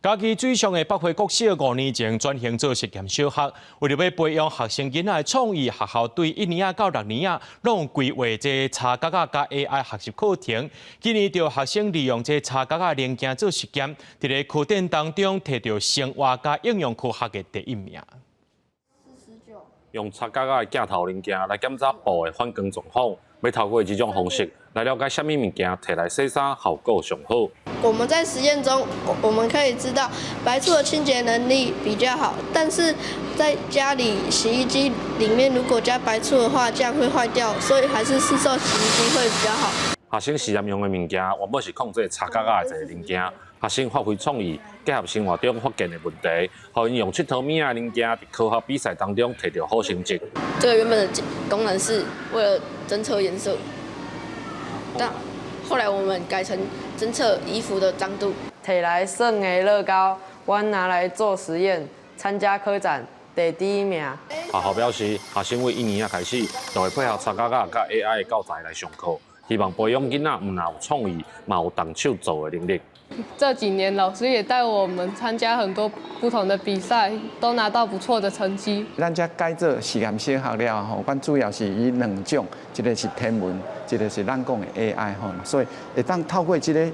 嘉義水上的北回國小5年前轉型做實驗小學，為著欲培養學生囡仔的創意，學校對一年仔到六年仔攏有規劃這插角仔佮 AI 學習課程。今年著學生利用這插角仔零件做實驗，佇咧科展當中提著生活佮應用科學的第一名。用插角仔的鏡頭零件來檢查布的反光狀況，欲透過這種方式來了解啥物物件提來洗衫效果上好。我們在實驗中，我們可以知道白醋的清潔能力比較好，但是在家裡洗衣機裡面如果加白醋的話，這樣會壞掉，所以還是市售洗衣機會比較好。學生實驗用的物件原本是控制插角仔的一個零件，學生發揮創意，結合生活中發現的問題，予𪜶用𨑨迌物仔零件佇科學比賽當中提著好成績。這個原本的功能是為了偵測顏色，但後來我們改成偵測衣服的髒度。提來算的樂高，阮拿來做實驗，參加科展得第一名。學校表示，學生對一年仔開始就會配合插角仔佮 AI 的教材來上課，希望培養囡仔毋但有創意，嘛有動手做的能力。這幾年老師也帶我們參加很多不同的比賽，都拿到不錯的成績。咱遮改做實驗小學了後，阮主要是以兩種，一個是天文，一個是咱講的 AI 吼，所以會當透過這個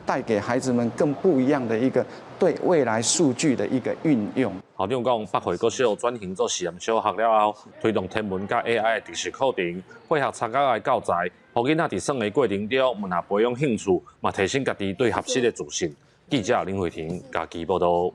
帶給孩子們更不一樣的一個對未來數據的一個運用。校長講，北回國小轉型做實驗小學了後，推動天文佮 AI 的特色課程，配合插角仔的教材，予囡仔佇耍的過程中，毋但培養興趣，嘛提升家己對學習的自信。記者林慧婷嘉義報導。